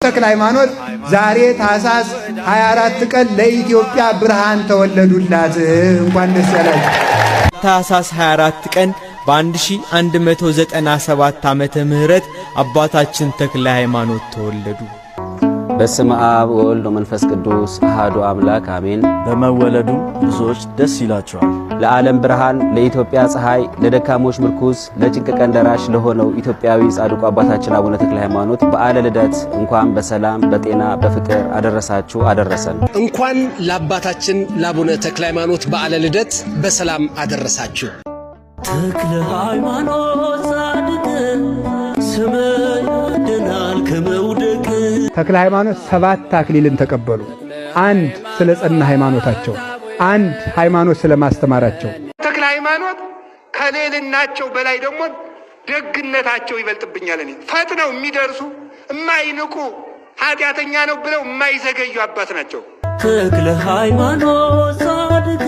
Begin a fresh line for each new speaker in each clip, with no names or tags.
ተክለ ሃይማኖት ዛሬ ታኅሳስ 24 ቀን ለኢትዮጵያ ብርሃን ተወለዱላት። እንኳን ደስ ያላችሁ።
ታኅሳስ 24 ቀን በ1197 ዓመተ ምህረት አባታችን ተክለ ሃይማኖት ተወለዱ።
በስመ አብ ወወልድ ወመንፈስ ቅዱስ አሐዱ አምላክ አሜን።
በመወለዱ ብዙዎች ደስ ይላቸዋል።
ለዓለም ብርሃን፣ ለኢትዮጵያ ፀሐይ፣ ለደካሞች ምርኩዝ፣ ለጭንቅ ቀን ደራሽ ለሆነው ኢትዮጵያዊ ጻድቁ አባታችን አቡነ ተክለ ሃይማኖት በዓለ ልደት እንኳን በሰላም በጤና በፍቅር አደረሳችሁ አደረሰን።
እንኳን ለአባታችን ለአቡነ ተክለ ሃይማኖት በዓለ ልደት በሰላም አደረሳችሁ።
ተክለ ሃይማኖት ጻድቅ ስምህ ያድናል ከመውደቅ።
ተክለ ሃይማኖት 7 አክሊልን ተቀበሉ። አንድ ስለ ጸና ሃይማኖታቸው፣ አንድ ሃይማኖት ስለማስተማራቸው። ተክለ ሃይማኖት ከልዕልናቸው በላይ ደግሞ ደግነታቸው ይበልጥብኛል። እኔ ፈጥነው የሚደርሱ የማይንቁ ኃጢአተኛ ነው ብለው የማይዘገዩ አባት ናቸው።
ተክለ ሃይማኖት ጻድቅ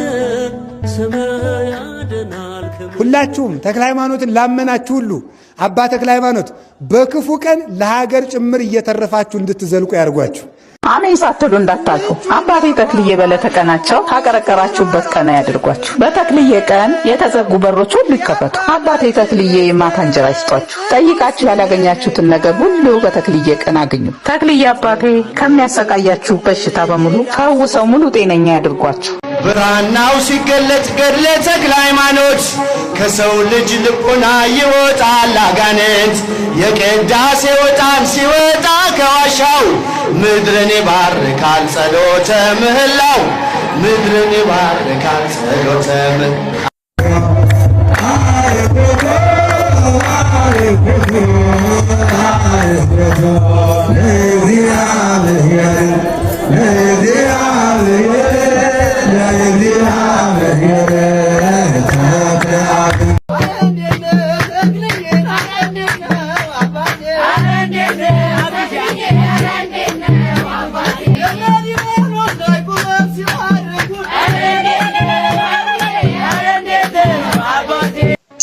ስምህ ያድናል ከመውደቅ።
ሁላችሁም ተክለ ሃይማኖትን ላመናችሁ ሁሉ አባ ተክለ ሃይማኖት በክፉ ቀን ለሀገር ጭምር እየተረፋችሁ እንድትዘልቁ ያድርጓችሁ።
አሜን ሳትሉ እንዳታልፉ። አባቴ ተክልዬ በዕለተ ቀናቸው ካቀረቀራችሁበት ቀና ያድርጓችሁ። በተክልዬ ቀን የተዘጉ በሮች ሁሉ ይከፈቱ። አባቴ ተክልዬ የማታ እንጀራ ይስጧችሁ። ጠይቃችሁ ያላገኛችሁትን ነገር ሁሉ በተክልዬ ቀን አግኙ። ተክልዬ አባቴ ከሚያሰቃያችሁ በሽታ በሙሉ ፈውሰው ሙሉ ጤነኛ ያድርጓችሁ።
ብራናው ሲገለጥ ገድለ ተክለ ሃይማኖት ከሰው ልጅ ልቦና ይወጣል አጋንንት። የቅዳሴ ዕጣን ሲወጣ ከዋሻው ምድርን ይባርካል ጸሎተ ምህላው፣ ምድርን ይባርካል ጸሎተ ምህላው።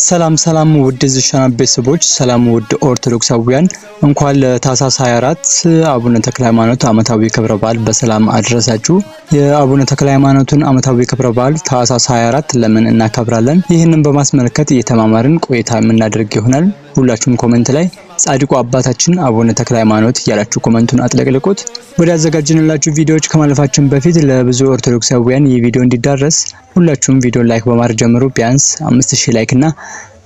ሰላም ሰላም ውድ የዚህ ቤተሰቦች፣ ሰላም ውድ ኦርቶዶክሳውያን፣ እንኳን ለታኅሳስ 24 አቡነ ተክለ ሃይማኖት ዓመታዊ ክብረ በዓል በሰላም አደረሳችሁ። የአቡነ ተክለ ሃይማኖትን ዓመታዊ ክብረ በዓል ታኅሳስ 24 ለምን እናከብራለን? ይህንን በማስመልከት እየተማማርን ቆይታ የምናደርግ ይሆናል። ሁላችሁም comment ላይ ጻድቁ አባታችን አቡነ ተክለ ሃይማኖት እያላችሁ comment ኡን አጥለቅልቁት። ወደ አዘጋጀንላችሁ ቪዲዮዎች ከማለፋችን በፊት ለብዙ ኦርቶዶክሳውያን ይህ ቪዲዮ እንዲዳረስ ሁላችሁም ቪዲዮ like በማድረግ ጀምሩ። ቢያንስ 5000 like እና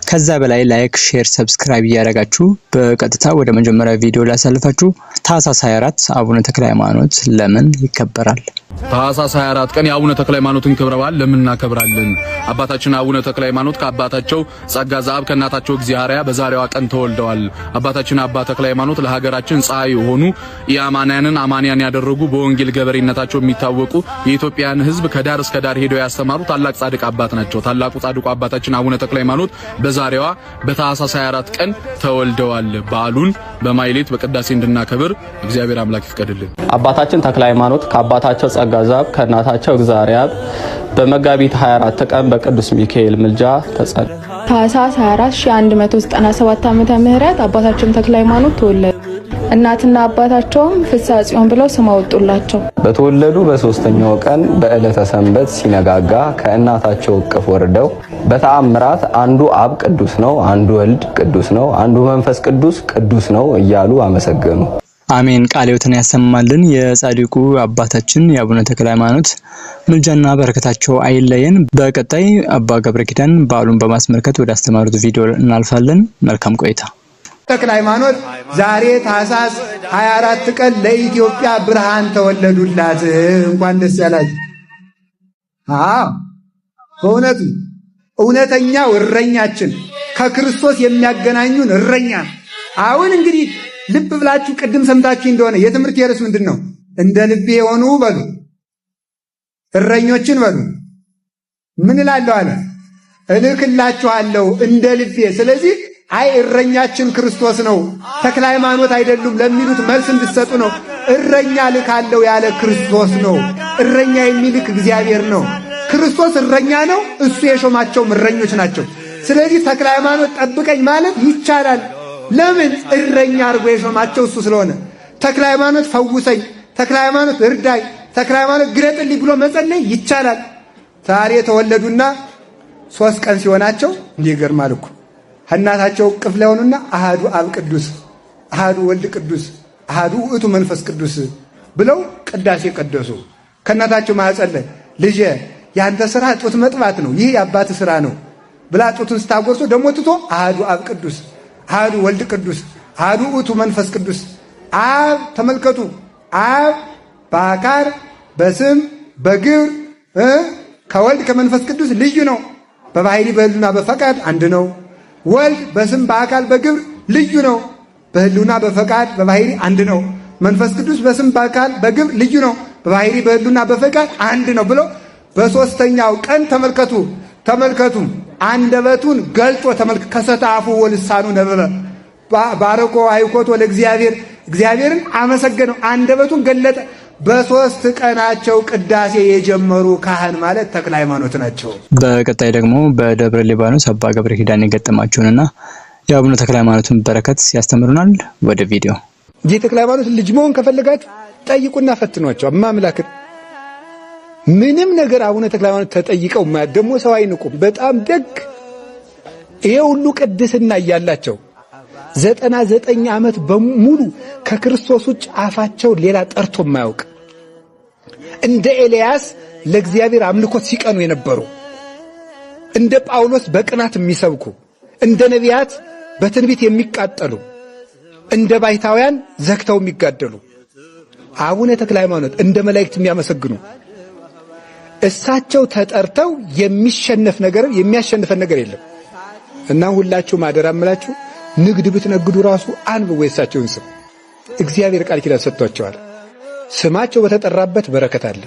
ከዛ በላይ like፣ share፣ subscribe እያደረጋችሁ በቀጥታ ወደ መጀመሪያ ቪዲዮ ላሳልፋችሁ። ታኅሳስ 24 አቡነ ተክለ ሃይማኖት ለምን ይከበራል?
ታኅሳስ 24 ቀን የአቡነ ተክለ ሃይማኖትን ክብረ በዓል ለምን እናከብራለን? አባታችን አቡነ ተክለ ሃይማኖት ከአባታቸው ጸጋ ዘአብ ከእናታቸው እግዚአብሔር በዛሬዋ ቀን ተወልደዋል። አባታችን አባ ተክለ ሃይማኖት ለሀገራችን ፀሐይ የሆኑ፣ ኢአማንያንን አማንያን ያደረጉ፣ በወንጌል ገበሬነታቸው የሚታወቁ፣ የኢትዮጵያን ሕዝብ ከዳር እስከ ዳር ሄደው ያስተማሩ ታላቅ ጻድቅ አባት ናቸው። ታላቁ ጻድቁ አባታችን አቡነ ተክለ ሃይማኖት በዛሬዋ በታኅሳስ 24 ቀን ተወልደዋል። በዓሉን በማኅሌት በቅዳሴ እንድናከብር እግዚአብሔር አምላክ ይፍቀድልን።
አባታችን ተክለ ሃይማኖት ከአባታቸው ጸጋ ዘአብ ከእናታቸው እግዚአብሔር በመጋቢት 24 ቀን በቅዱስ ሚካኤል ምልጃ ተጸነሱ።
ታኅሳስ 24 1197 ዓመተ ምህረት አባታችን ተክለ ሃይማኖት ተወለዱ። እናትና አባታቸውም ፍስሐ ጽዮን ብለው ስም አወጡላቸው።
በተወለዱ በሶስተኛው ቀን በዕለተ ሰንበት ሲነጋጋ ከእናታቸው እቅፍ ወርደው በተአምራት አንዱ አብ ቅዱስ ነው፣ አንዱ ወልድ ቅዱስ ነው፣ አንዱ መንፈስ ቅዱስ ቅዱስ ነው እያሉ አመሰገኑ።
አሜን። ቃለ ሕይወትን ያሰማልን። የጻድቁ አባታችን የአቡነ ተክለ ሃይማኖት ምልጃና በረከታቸው አይለየን። በቀጣይ አባ ገብረ ኪዳን በዓሉን በማስመልከት ወደ አስተማሩት ቪዲዮ እናልፋለን። መልካም ቆይታ።
ተክለ ሃይማኖት ዛሬ ታኅሳስ 24 ቀን ለኢትዮጵያ ብርሃን ተወለዱላት። እንኳን ደስ ያላችሁ። አዎ በእውነቱ እውነተኛው እረኛችን ከክርስቶስ የሚያገናኙን እረኛ። አሁን እንግዲህ ልብ ብላችሁ ቅድም ሰምታችሁ እንደሆነ የትምህርት ርዕስ ምንድን ነው? እንደ ልቤ የሆኑ በሉ እረኞችን በሉ ምን እላለሁ አለ እልክላችኋለሁ እንደ ልቤ። ስለዚህ አይ እረኛችን ክርስቶስ ነው ተክለ ሃይማኖት አይደሉም ለሚሉት መልስ እንድትሰጡ ነው። እረኛ ልካለሁ ያለ ክርስቶስ ነው። እረኛ የሚልክ እግዚአብሔር ነው። ክርስቶስ እረኛ ነው። እሱ የሾማቸውም እረኞች ናቸው። ስለዚህ ተክለ ሃይማኖት ጠብቀኝ ማለት ይቻላል። ለምን? እረኛ አድርጎ የሾማቸው እሱ ስለሆነ። ተክለ ሃይማኖት ፈውሰኝ፣ ተክለ ሃይማኖት እርዳኝ፣ ተክለ ሃይማኖት ግለጥልኝ ብሎ መጸለይ ይቻላል። ዛሬ ተወለዱና 3 ቀን ሲሆናቸው እንዲህ ይገርማል እኮ እናታቸው እቅፍ ላይ ሆኑና አሃዱ አብ ቅዱስ፣ አሃዱ ወልድ ቅዱስ፣ አሃዱ ውእቱ መንፈስ ቅዱስ ብለው ቅዳሴ ቀደሱ። ከእናታቸው ማህፀን ላይ ልጄ ያንተ ስራ ጡት መጥባት ነው፣ ይህ የአባት ስራ ነው ብላ ጡቱን ስታጎርሶ ደግሞ ትቶ አሃዱ አብ ቅዱስ፣ አሃዱ ወልድ ቅዱስ፣ አሃዱ ውእቱ መንፈስ ቅዱስ። አብ ተመልከቱ፣ አብ በአካል በስም በግብር ከወልድ ከመንፈስ ቅዱስ ልዩ ነው። በባህሪ በህልውና በፈቃድ አንድ ነው። ወልድ በስም በአካል በግብር ልዩ ነው። በህልውና በፈቃድ በባህሪ አንድ ነው። መንፈስ ቅዱስ በስም በአካል በግብር ልዩ ነው። በባህሪ በህልውና በፈቃድ አንድ ነው ብሎ በሶስተኛው ቀን ተመልከቱ ተመልከቱ አንደበቱን ገልጦ ከሰተ አፉ ወልሳኑ ነበበ ባረኮ አይኮቶ ለእግዚአብሔር እግዚአብሔርን አመሰገነው፣ አንደበቱን ገለጠ። በ3 ቀናቸው ቅዳሴ የጀመሩ ካህን ማለት ተክለ ሃይማኖት ናቸው።
በቀጣይ ደግሞ በደብረ ሊባኖስ አባ ገብረ ኪዳን የገጠማቸውንና የአቡነ ተክለ ሃይማኖትን በረከት ያስተምሩናል። ወደ ቪዲዮ።
የተክለ ሃይማኖት ልጅ መሆን ከፈለጋችሁ ጠይቁና ፈትኗቸው። አማምላክን ምንም ነገር አቡነ ተክለ ሃይማኖት ተጠይቀው ደግሞ ሰው አይንቁም። በጣም ደግ ይሄ ሁሉ ቅድስና እያላቸው 99 ዓመት በሙሉ ከክርስቶስ ውጭ አፋቸው ሌላ ጠርቶ የማያውቅ እንደ ኤልያስ ለእግዚአብሔር አምልኮት ሲቀኑ የነበሩ፣ እንደ ጳውሎስ በቅናት የሚሰብኩ፣ እንደ ነቢያት በትንቢት የሚቃጠሉ፣ እንደ ባይታውያን ዘግተው የሚጋደሉ አቡነ ተክለ ሃይማኖት እንደ መላእክት የሚያመሰግኑ እሳቸው ተጠርተው የሚሸነፍ ነገር የሚያሸንፈን ነገር የለም። እና ሁላችሁ ማደራ እምላችሁ ንግድ ብትነግዱ ራሱ አንብቡ የእሳቸውን ስም። እግዚአብሔር ቃል ኪዳን ሰጥቷቸዋል። ስማቸው በተጠራበት በረከት አለ።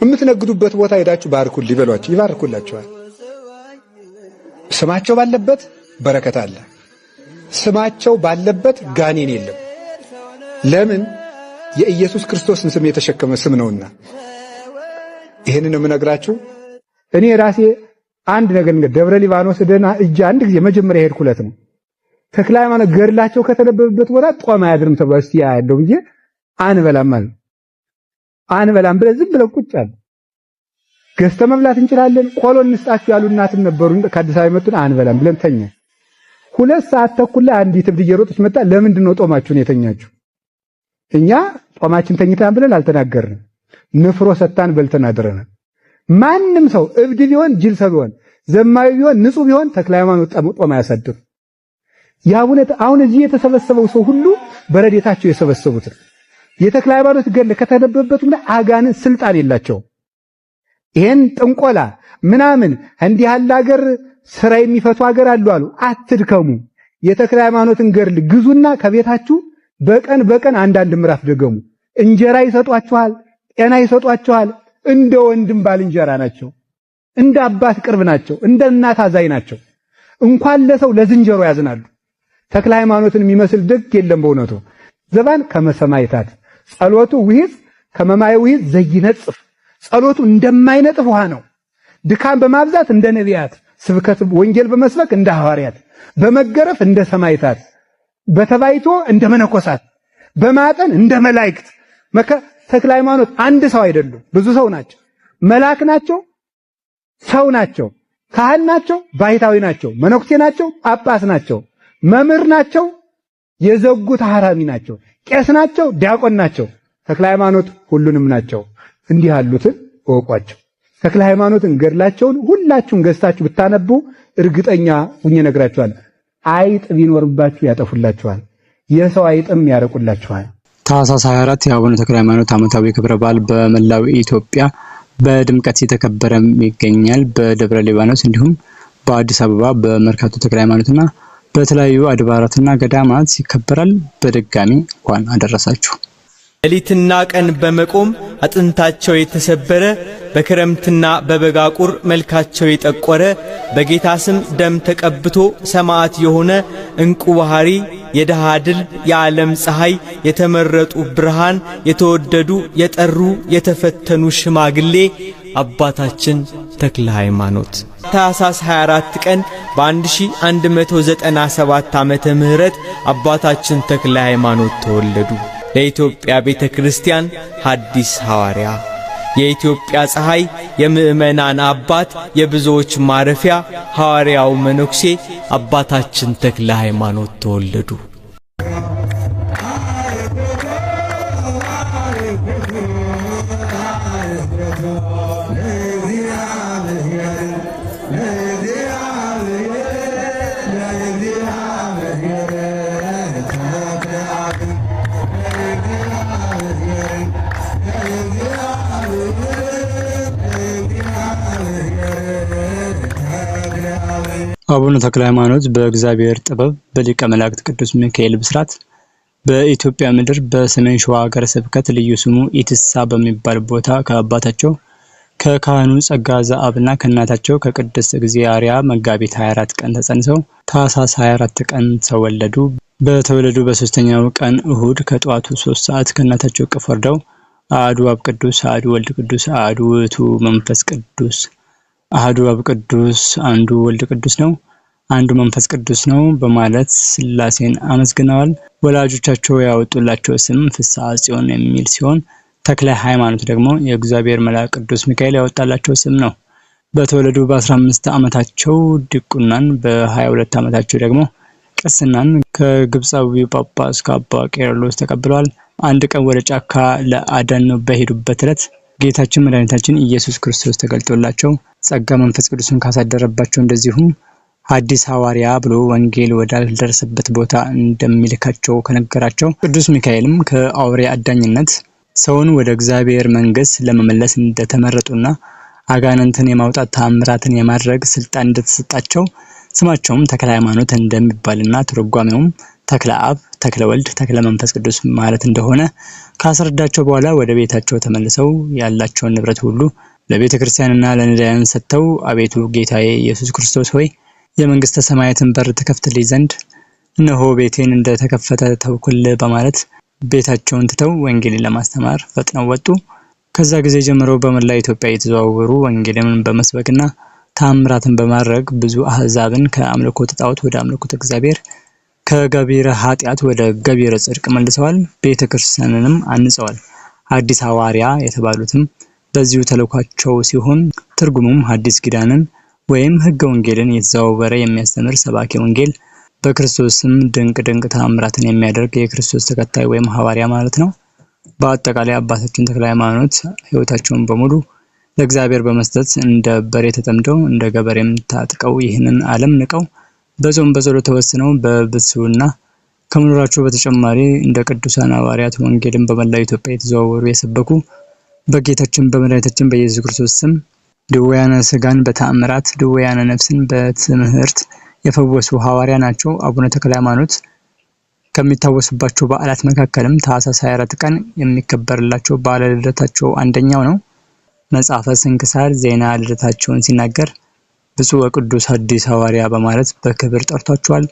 የምትነግዱበት ቦታ ሄዳችሁ ባርኩልኝ በሏቸው፣ ይባርኩላችኋል። ስማቸው ባለበት በረከት አለ። ስማቸው ባለበት ጋኔን የለም። ለምን? የኢየሱስ ክርስቶስን ስም የተሸከመ ስም ነውና። ይሄንን የምነግራችሁ እኔ ራሴ አንድ ነገር ደብረ ሊባኖስ ደና እጅ አንድ ጊዜ መጀመሪያ ሄድኩለት ነው። ተክለ ሃይማኖት ገድላቸው ከተነበበበት ቦታ ጦም አያድርም ተብሏል። እስቲ ያለው ብዬ አንበላም ማለት አንበላም ብለን ዝም ብለን ቁጭ አለ። ገዝተን መብላት እንችላለን። ቆሎ እንስጣችሁ ያሉ እናትም ነበሩ ከአዲስ አበባ የመጡን። አንበላም ብለን ተኛ። 2 ሰዓት ተኩል ላይ አንዲት እብድ እየሮጠች መጣ። ለምንድን ነው ጦማችሁን የተኛችሁ? እኛ ጦማችን ተኝተን ብለን አልተናገርንም። ንፍሮ ሰታን በልተን አድረናል። ማንም ሰው እብድ ቢሆን ጅል ሰው ቢሆን ዘማዊ ቢሆን ንጹህ ቢሆን ተክለ ሃይማኖት ጦም አያሳድርም። ያቡነ አሁን እዚህ የተሰበሰበው ሰው ሁሉ በረዴታቸው የሰበሰቡት የተክለ ሃይማኖት ገድል ከተነበበበት ላይ አጋንን ስልጣን የላቸውም። ይሄን ጥንቆላ ምናምን እንዲህ ያለ ሀገር ስራ የሚፈቱ ሀገር አሉ አሉ። አትድከሙ። የተክለ ሃይማኖትን ገድል ግዙና ከቤታችሁ በቀን በቀን አንዳንድ ምዕራፍ ደገሙ። እንጀራ ይሰጧችኋል፣ ጤና ይሰጧችኋል። እንደ ወንድም ባልንጀራ ናቸው። እንደ አባት ቅርብ ናቸው። እንደ እናት አዛኝ ናቸው። እንኳን ለሰው ለዝንጀሮ ያዝናሉ። ተክለ ሃይማኖትን የሚመስል ደግ የለም በእውነቱ። ዘባን ከመሰማይታት ጸሎቱ ውሂዝ ከመማይ ውሂዝ ዘይነጽፍ ጸሎቱ እንደማይነጥፍ ውሃ ነው። ድካም በማብዛት እንደ ነቢያት፣ ስብከት ወንጌል በመስበክ እንደ ሐዋርያት፣ በመገረፍ እንደ ሰማይታት፣ በተባይቶ እንደ መነኮሳት፣ በማጠን እንደ መላእክት። ተክለ ሃይማኖት አንድ ሰው አይደሉም፣ ብዙ ሰው ናቸው። መልአክ ናቸው፣ ሰው ናቸው፣ ካህን ናቸው፣ ባይታዊ ናቸው፣ መነኩሴ ናቸው፣ ጳጳስ ናቸው፣ መምህር ናቸው፣ የዘጉ ተሐራሚ ናቸው፣ ቄስ ናቸው፣ ዲያቆን ናቸው። ተክለ ሃይማኖት ሁሉንም ናቸው። እንዲህ ያሉትን እወቋቸው። ተክለ ሃይማኖትን ገድላቸውን ሁላችሁም ገዝታችሁ ብታነቡ እርግጠኛ ሁኜ እነግራችኋለሁ፣ አይጥ ቢኖርባችሁ ያጠፉላችኋል፣ የሰው አይጥም ያረቁላችኋል።
ታህሳስ 24 የአቡነ ተክለ ሃይማኖት ዓመታዊ ክብረ በዓል በመላው ኢትዮጵያ በድምቀት እየተከበረ ይገኛል። በደብረ ሊባኖስ እንዲሁም በአዲስ አበባ በመርካቶ ተክለ ሃይማኖትና በተለያዩ አድባራትና ገዳማት ይከበራል። በድጋሚ እንኳን አደረሳችሁ።
ሌሊትና ቀን በመቆም አጥንታቸው የተሰበረ፣ በክረምትና በበጋ ቁር መልካቸው የጠቆረ፣ በጌታ ስም ደም ተቀብቶ ሰማዕት የሆነ እንቁ ባህሪ፣ የደሃ ድል፣ የዓለም ፀሐይ፣ የተመረጡ ብርሃን፣ የተወደዱ የጠሩ የተፈተኑ ሽማግሌ አባታችን ተክለ ሃይማኖት ታኅሳስ 24 ቀን በ1197 ዓመተ ምህረት አባታችን ተክለ ሃይማኖት ተወለዱ። ለኢትዮጵያ ቤተ ክርስቲያን ሐዲስ ሐዋርያ፣ የኢትዮጵያ ፀሐይ፣ የምዕመናን አባት፣ የብዙዎች ማረፊያ ሐዋርያው መነኩሴ አባታችን ተክለ ሃይማኖት ተወለዱ።
አቡነ ተክለ ሃይማኖት በእግዚአብሔር ጥበብ በሊቀ መላእክት ቅዱስ ሚካኤል ብስራት በኢትዮጵያ ምድር በሰሜን ሸዋ ሀገረ ስብከት ልዩ ስሙ ኢትሳ በሚባል ቦታ ከአባታቸው ከካህኑ ጸጋ ዘአብና ከእናታቸው ከቅድስት እግዚአርያ መጋቢት 24 ቀን ተጸንሰው ታኅሳስ 24 ቀን ተወለዱ። በተወለዱ በሶስተኛው ቀን እሁድ ከጠዋቱ 3 ሰዓት ከእናታቸው እቅፍ ወርደው አሐዱ አብ ቅዱስ፣ አሐዱ ወልድ ቅዱስ፣ አሐዱ ውእቱ መንፈስ ቅዱስ፣ አሐዱ አብ ቅዱስ፣ አንዱ ወልድ ቅዱስ ነው፣ አንዱ መንፈስ ቅዱስ ነው በማለት ሥላሴን አመስግነዋል። ወላጆቻቸው ያወጡላቸው ስም ፍስሐ ጽዮን የሚል ሲሆን ተክለ ሃይማኖት ደግሞ የእግዚአብሔር መልአክ ቅዱስ ሚካኤል ያወጣላቸው ስም ነው። በተወለዱ በ15 ዓመታቸው ዲቁናን፣ በ22 ዓመታቸው ደግሞ ቅስናን ከግብፃዊው ጳጳስ ከአባ ቄርሎስ ተቀብለዋል። አንድ ቀን ወደ ጫካ ለአደን በሄዱበት ዕለት ጌታችን መድኃኒታችን ኢየሱስ ክርስቶስ ተገልጦላቸው ጸጋ መንፈስ ቅዱስን ካሳደረባቸው እንደዚሁም ሐዲስ ሐዋርያ ብሎ ወንጌል ወዳልደረሰበት ቦታ እንደሚልካቸው ከነገራቸው ቅዱስ ሚካኤልም ከአውሬ አዳኝነት ሰውን ወደ እግዚአብሔር መንግሥት ለመመለስ እንደተመረጡና አጋንንትን የማውጣት ተአምራትን የማድረግ ስልጣን እንደተሰጣቸው ስማቸውም ተክለ ሃይማኖት እንደሚባልና ትርጓሜውም ተክለ አብ፣ ተክለ ወልድ፣ ተክለ መንፈስ ቅዱስ ማለት እንደሆነ ካስረዳቸው በኋላ ወደ ቤታቸው ተመልሰው ያላቸውን ንብረት ሁሉ ለቤተ ክርስቲያንና ለነዳያን ሰጥተው አቤቱ ጌታዬ ኢየሱስ ክርስቶስ ሆይ የመንግሥተ ሰማያትን በር ትከፍትልኝ ዘንድ እነሆ ቤቴን እንደተከፈተ ተውኩልህ በማለት ቤታቸውን ትተው ወንጌልን ለማስተማር ፈጥነው ወጡ። ከዛ ጊዜ ጀምሮ በመላ ኢትዮጵያ እየተዘዋወሩ ወንጌልን በመስበክና ተአምራትን በማድረግ ብዙ አሕዛብን ከአምልኮተ ጣዖት ወደ አምልኮተ እግዚአብሔር፣ ከገቢረ ኃጢአት ወደ ገቢረ ጽድቅ መልሰዋል። ቤተ ክርስቲያንንም አንጸዋል። አዲስ ሐዋርያ የተባሉትም በዚሁ ተልኳቸው ሲሆን ትርጉሙም ሐዲስ ኪዳንን ወይም ሕገ ወንጌልን እየተዘዋወረ የሚያስተምር ሰባኪ ወንጌል፣ በክርስቶስ ስም ድንቅ ድንቅ ተአምራትን የሚያደርግ የክርስቶስ ተከታይ ወይም ሐዋርያ ማለት ነው። በአጠቃላይ አባታችን ተክለ ሃይማኖት ሕይወታቸውን በሙሉ ለእግዚአብሔር በመስጠት እንደ በሬ ተጠምደው እንደ ገበሬም ታጥቀው ይህንን ዓለም ንቀው በጾም በጸሎት ተወስነው በብስውና ከመኖራቸው በተጨማሪ እንደ ቅዱሳን ሐዋርያት ወንጌልን በመላው ኢትዮጵያ የተዘዋወሩ የሰበኩ፣ በጌታችን በመድኃኒታችን በኢየሱስ ክርስቶስ ስም ድውያነ ሥጋን በተአምራት ድውያነ ነፍስን በትምህርት የፈወሱ ሐዋርያ ናቸው። አቡነ ተክለ ሃይማኖት ከሚታወሱባቸው በዓላት መካከልም ታኅሳስ 24 ቀን የሚከበርላቸው በዓለ ልደታቸው አንደኛው ነው። መጽሐፈ ስንክሳር ዜና ልደታቸውን ሲናገር ብፁዕ ወቅዱስ ሐዲስ ሐዋርያ በማለት በክብር ጠርቷቸዋል።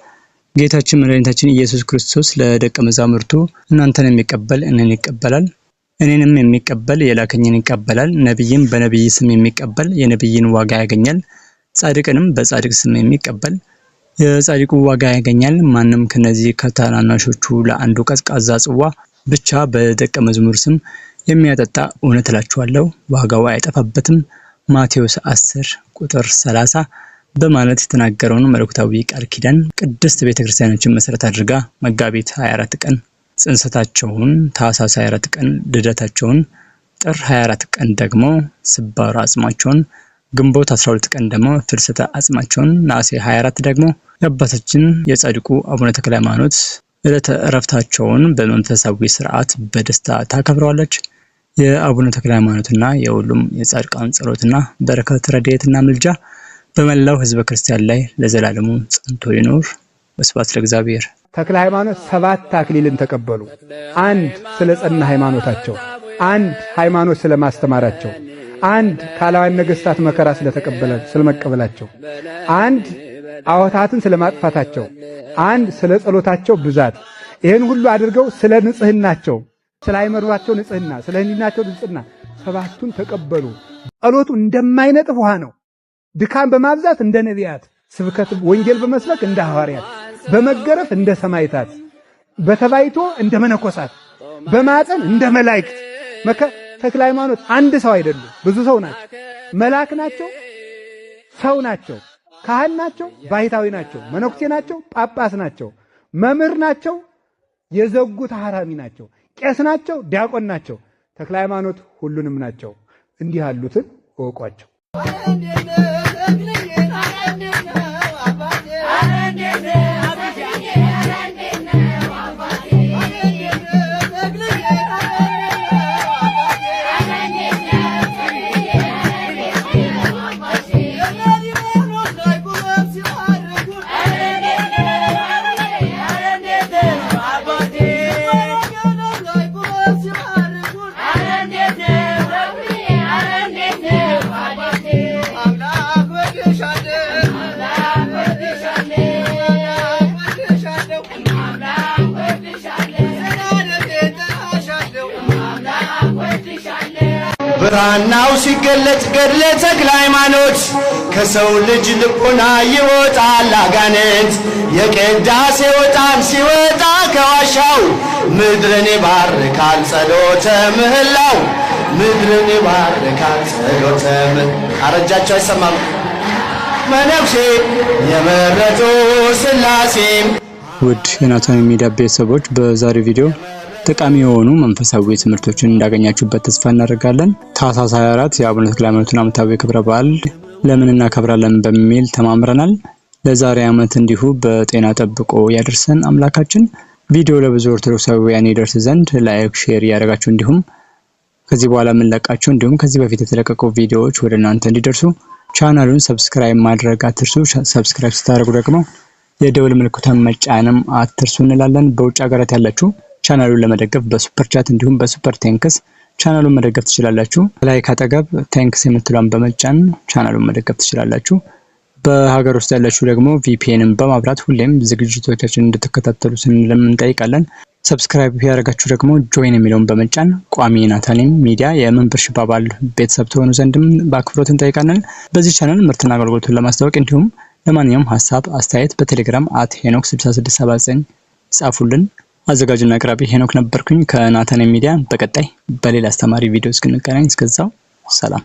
ጌታችን መድኃኒታችን ኢየሱስ ክርስቶስ ለደቀ መዛሙርቱ እናንተን የሚቀበል እኔን ይቀበላል፣ እኔንም የሚቀበል የላከኝን ይቀበላል። ነቢይም በነቢይ ስም የሚቀበል የነቢይን ዋጋ ያገኛል። ጻድቅንም በጻድቅ ስም የሚቀበል የጻድቁ ዋጋ ያገኛል። ማንም ከነዚህ ከታናናሾቹ ለአንዱ ቀዝቃዛ ጽዋ ብቻ በደቀ መዝሙር ስም የሚያጠጣ እውነት እላችኋለሁ ዋጋው አይጠፋበትም። ማቴዎስ 10 ቁጥር 30 በማለት የተናገረውን መለኮታዊ ቃል ኪዳን ቅድስት ቤተክርስቲያናችን መሰረት አድርጋ መጋቢት 24 ቀን ጽንሰታቸውን፣ ታኅሳስ 24 ቀን ልደታቸውን፣ ጥር 24 ቀን ደግሞ ስባረ አጽማቸውን፣ ግንቦት 12 ቀን ደግሞ ፍልሰተ አጽማቸውን፣ ነሐሴ 24 ደግሞ የአባታችን የጻድቁ አቡነ ተክለ ሃይማኖት ዕለተ ዕረፍታቸውን በመንፈሳዊ ስርዓት በደስታ ታከብረዋለች። የአቡነ ተክለ ሃይማኖትና የሁሉም የጻድቃን ጸሎትና በረከት ረድኤትና ምልጃ በመላው ሕዝበ ክርስቲያን ላይ ለዘላለሙ ጸንቶ ይኑር። ወስብሐት ለእግዚአብሔር።
ተክለ ሃይማኖት 7 አክሊልን ተቀበሉ። አንድ ስለ ጸና ሃይማኖታቸው፣ አንድ ሃይማኖት ስለማስተማራቸው፣ አንድ ካላውያን ነገስታት መከራ ስለመቀበላቸው፣ አንድ አወታትን ስለማጥፋታቸው፣ አንድ ስለ ጸሎታቸው ብዛት፣ ይህን ሁሉ አድርገው ስለ ንጽህናቸው፣ ስለ አይመሯቸው ንጽህና፣ ስለ ህሊናቸው ንጽህና 7ቱን ተቀበሉ። ጸሎቱ እንደማይነጥፍ ውሃ ነው። ድካም በማብዛት እንደ ነቢያት፣ ስብከት ወንጌል በመስበክ እንደ ሐዋርያት፣ በመገረፍ እንደ ሰማዕታት፣ በተባይቶ እንደ መነኮሳት በማፀን እንደ መላእክት ተክለ ሃይማኖት አንድ ሰው አይደሉም፣ ብዙ ሰው ናቸው። መልአክ ናቸው፣ ሰው ናቸው፣ ካህን ናቸው፣ ባሕታዊ ናቸው፣ መነኩሴ ናቸው፣ ጳጳስ ናቸው፣ መምህር ናቸው፣ የዘጉ ተሐራሚ ናቸው፣ ቄስ ናቸው፣ ዲያቆን ናቸው። ተክለ ሃይማኖት ሁሉንም ናቸው። እንዲህ ያሉትን እወቋቸው።
ብራናው ሲገለጥ ገድለ ተክለ ሃይማኖት ከሰው ልጅ ልቦና ይወጣል አጋንንት። የቅዳሴ ዕጣን ሲወጣ ከዋሻው ምድርን ይባርካል ጸሎተ ምህላው፣ ምድርን ይባርካል ጸሎተ አረጃቸው አይሰማም። መነኩሴ የመረጡ ሥላሴ።
ውድ የናታን ሚዲያ ቤተሰቦች፣ በዛሬው ቪዲዮ ጠቃሚ የሆኑ መንፈሳዊ ትምህርቶችን እንዳገኛችሁበት ተስፋ እናደርጋለን። ታኅሳስ 24 የአቡነ ተክለ ሃይማኖትን ዓመታዊ ክብረ በዓል ለምን እናከብራለን በሚል ተማምረናል። ለዛሬ ዓመት እንዲሁ በጤና ጠብቆ ያደርሰን አምላካችን። ቪዲዮ ለብዙ ኦርቶዶክሳውያን ይደርስ ዘንድ like፣ share እያደረጋችሁ፣ እንዲሁም ከዚህ በኋላ የምንለቃቸው እንዲሁም ከዚህ በፊት የተለቀቁ ቪዲዮዎች ወደ እናንተ እንዲደርሱ ቻናሉን subscribe ማድረግ አትርሱ። Subscribe ስታደርጉ ደግሞ የደወል ምልክቷን መጫንም አትርሱ እንላለን። በውጭ ሀገራት ያላችሁ ቻናሉን ለመደገፍ በ super chat እንዲሁም በ super thanks ቻናሉን መደገፍ ትችላላችሁ። Like አጠገብ thanks የምትሏን በመጫን ቻናሉን መደገፍ ትችላላችሁ። በሀገር ውስጥ ያላችሁ ደግሞ VPN ን በማብራት ሁሌም ዝግጅቶቻችን እንድትከታተሉ ስንልም እንጠይቃለን። Subscribe ያደረጋችሁ ደግሞ join የሚለውን በመጫን ቋሚ ናታኒም ሚዲያ የ membership አባል ቤተሰብ ትሆኑ ዘንድም በአክብሮት እንጠይቃለን። በዚህ ቻናል ምርትና አገልግሎቱን ለማስታወቅ እንዲሁም ለማንኛውም ሀሳብ አስተያየት በቴሌግራም @ሄኖክ 6679 ጻፉልን። አዘጋጅና አቅራቢ ሄኖክ ነበርኩኝ ከናታን ሚዲያ። በቀጣይ በሌላ አስተማሪ ቪዲዮ እስክንገናኝ እስከዛው ሰላም።